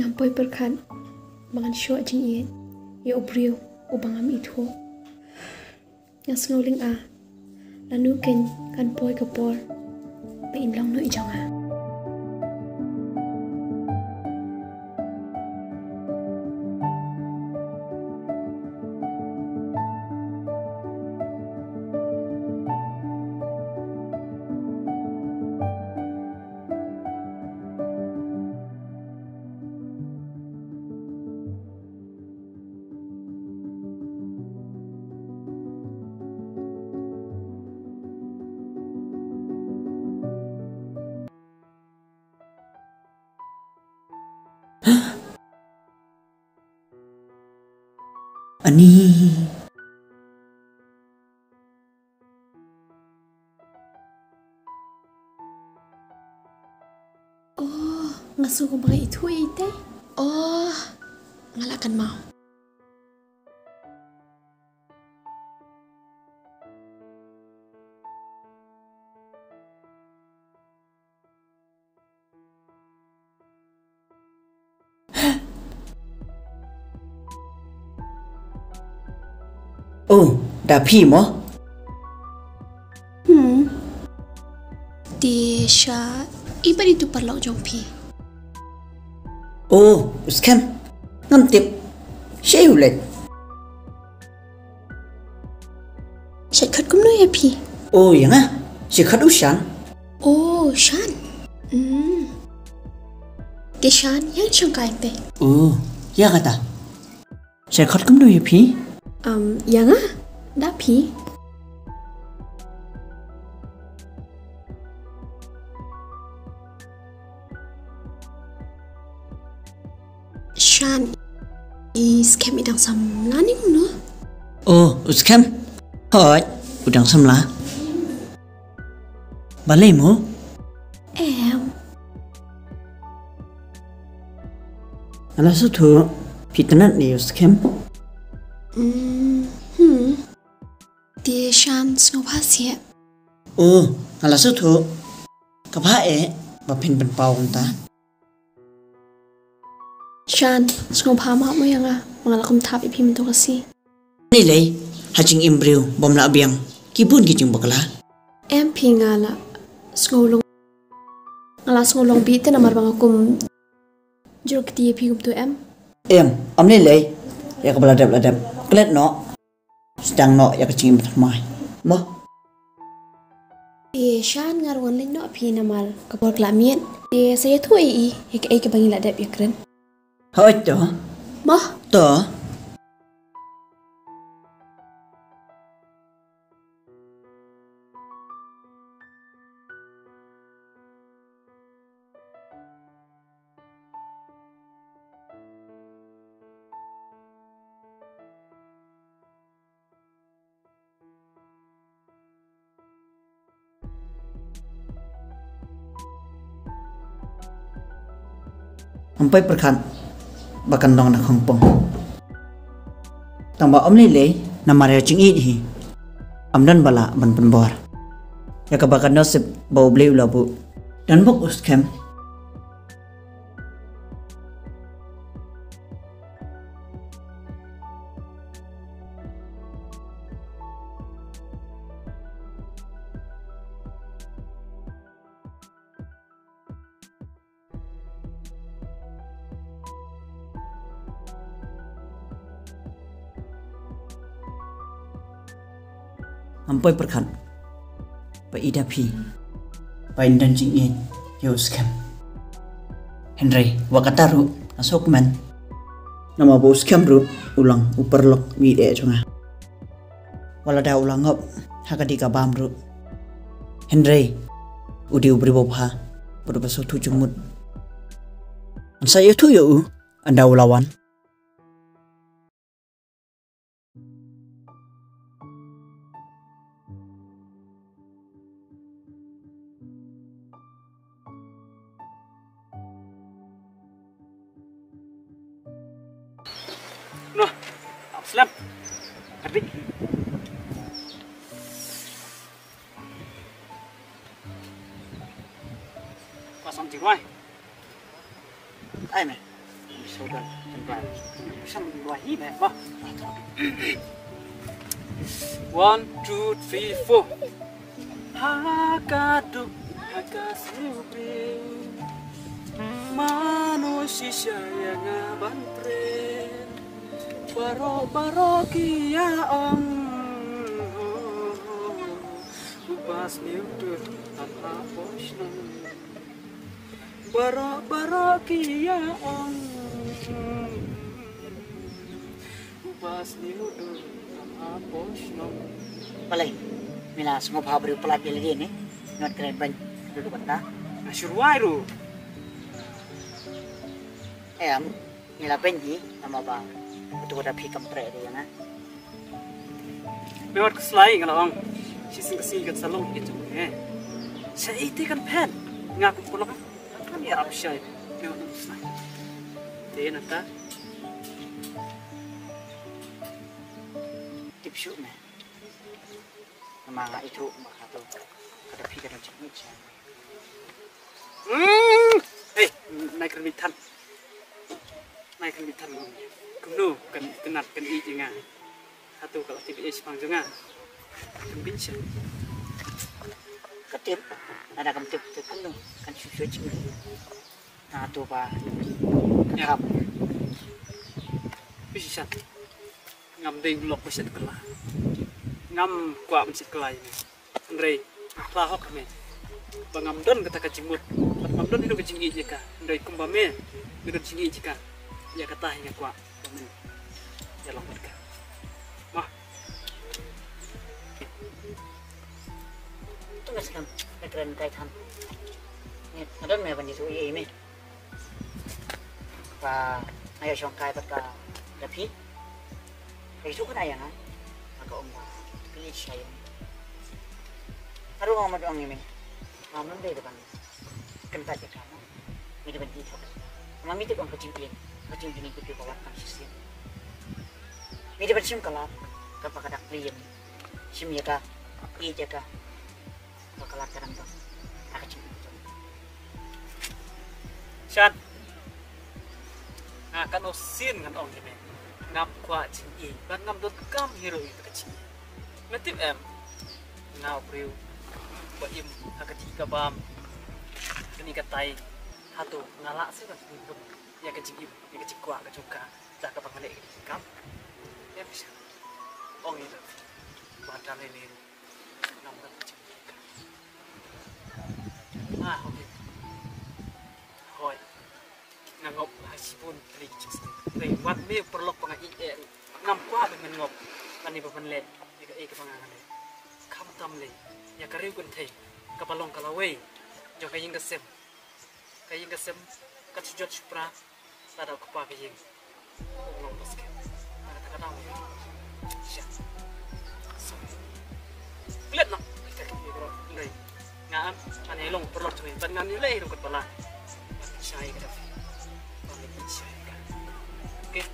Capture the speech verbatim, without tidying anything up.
Ngam poi pyrkhat ba ngan shoh jingïeit ïa u briew uba ngam ithuh. Nga sngew lynga lano kan kan poi ka por ba in long noh i jong nga. Ani. Oh, nga sngew kumba nga ithuh ïa ite. Oh, nga lah kynmaw. Oh, da phi mo? Hmm. Te sha i bad itu paralok jong phi. Oh, u skhem. Ngam tip. Sha u leit. Shait khot kumno ïa phi? Oh, ïa nga. Shait khot u Shan. Oh, Shan. Hmm. Te Shan, ïa shong kai te. Oh, ïa kata. Shait khot kumno ïa phi? Um, ïa nga. Da phi. Shan, i skhem i dang samla ne kumno? Oh, u skhem. Hooid, u dang samla. Balei mo? Em. Nga la sngewthuh, phi itynnad ïa u skhem. Mm, hmm. Te Shan sngewbha seh. Oh, nga la sngewthuh. Kaba eh, ba phin pynpaw kumta. Shan, sngewbha map mo ïa nga, ba nga la kum thap ïa phi mynta ka sngi. Lei lei, ha jingim briew bym lah biang ki bun ki jingbakla. Em phi, nga la sngew long, nga la sngew long bit te namar ba nga kum jrong kti ïa phi kumto em. Em, ym lei lei, ïa kaba la dep la dep. Klet noh. Sdang noh ïa ka jingim thymmai. Mo. Te Shan, nga ruh ngan leit noh phi namar ka por ka la miet. Te sa ïathuh ïa i ïa kaei kaba ngi la dep ïakren. Hooid to. Mo. To. Ngam poi pyrkhat ba kan long na khongpong. Tang ba ym lei lei namar ïa jingïeit hi. Ym don ba lah ban pynbor ïa kaba ka nusip ba U Blei u la buh. Don bok u skhem. Ngam poi pyrkhat ba i da phi ba in don jingïeit ïa u skhem. Hynrei wat kata ruh nga sngewkmen namar ba u skhem ruh u long u paralok ba ïeit eh jong nga. Wat lada u la ngop ha ka dih ka bam ruh, hynrei u dei u briew babha bad uba sngewthuh jingmut. Ngan sa ïathuh ïa u ynda u la wan. Slem. Habit. Pasang jiwai. Ai me. Sodan tempat. Sam dua hi me. Bah. One, two, three, four. Hakatu, hakasubri. Manu shisha yang aban pren. Baro, baro kia ong. Upas miutur tanpa posnong. Baro, baro kia ong. Upas miutur tanpa posnong. Balai, mina sngewbha briew palat ïa lade ne. Ngat kren ban duduk banta. Nga shu rwai ruh. Em, ngi la beiñ hi, namar ba utu u Dapi kam treh ïa nga. Me wat khuslai, nga la ong. Shisien ka sngi kan sa long ïa jong me. Sha ïa te kan phet. Nga kum pulok. Kan ïarap shai. Me wat khuslai. Te nangta. Tip shuh me. Namar nga ithuh ba hato ka Dapi ka don jingïeit sha. Hmm. Hey, nai kren beit than. Nai kren beit than. Kumno kan itynnad kan ïeit ïa nga. Hato ka la tip ïa i shaphang jong nga. Kan beit sha. Ka tip, lada kam tip te kumno kan shu shu jingïeit. Hato ba. Ïa. Ka tip. Beit sha. Ngam dei lok ba shet kylla. Ngam kwah ban shet kylla ïa me. Hynrei nga phla hok ha me ba ngam don kata ka jingmut bad ngam don ïa ka jingïeit ïa ka. Hynrei kumba me me don jingïeit ïa ka, ïa kata hi nga kwah ba men ïa long bad ka. Ma. Tu nga skam, nga kren kai than. Nga don me ban ïathuh ïa me. Ba nga ïoh shong kai bad ka Dapi. Ka ïathuh kane ïa nga. Ka ong ba ka ïeit shai ïa me. Haduh nga mut ong ïa me. Ngam dei ban kyntait ïa ka mo. Me dei ban ïeit ha ka. Ma me tip ong ka jingïeit, ka jingïeit ka wat kam shisien. Me dei ban shim ka lad kaba ka dak plie ïa me. Shim ïa ka, ïeit ïa ka. Ba ka lad ka dang don ha ka jingim jong me. Shan. Nga katno sien ngan ong ïa me. Ngam kwah jingïeit bad ngam donkam hi ruh ïa ka jingïeit. Me tip em, nga u briew ba im ha ka dih ka bam, kane katai. Hato nga lah seh ban pynbun ïa ka jingim, ïa ka jingkwah ka jong ka da kaba nga leh ïa ka jingkam? Em sha. Ong ïa me. Ba da lei lei ruh ngam don ka jingim. Ah, okay. Hooid. Nga ngop ha shibun tylli ki jingsneng. Hynrei wat me u paralok ba nga ïeit eh ruh ngam kwah ba men ngop lane ba men leh ïa kaei kaba nga nga leh. Khamtam lei ïa ka riew kynthei kaba long ka lawei jong ka ïing ka sem. Ka ïing ka sem ka shu jot shu pra. Lada u kpa ka ïing u long basket. Lada ka dang ïa sha. Sorry. Klet noh. Ka ïing ka sem. Hynrei nga am, ngan ïa long paralok jong me bad ngan ïa leh ruh katba lah. Ngan shai ka dap. Ngan ïa shai ka. Okay.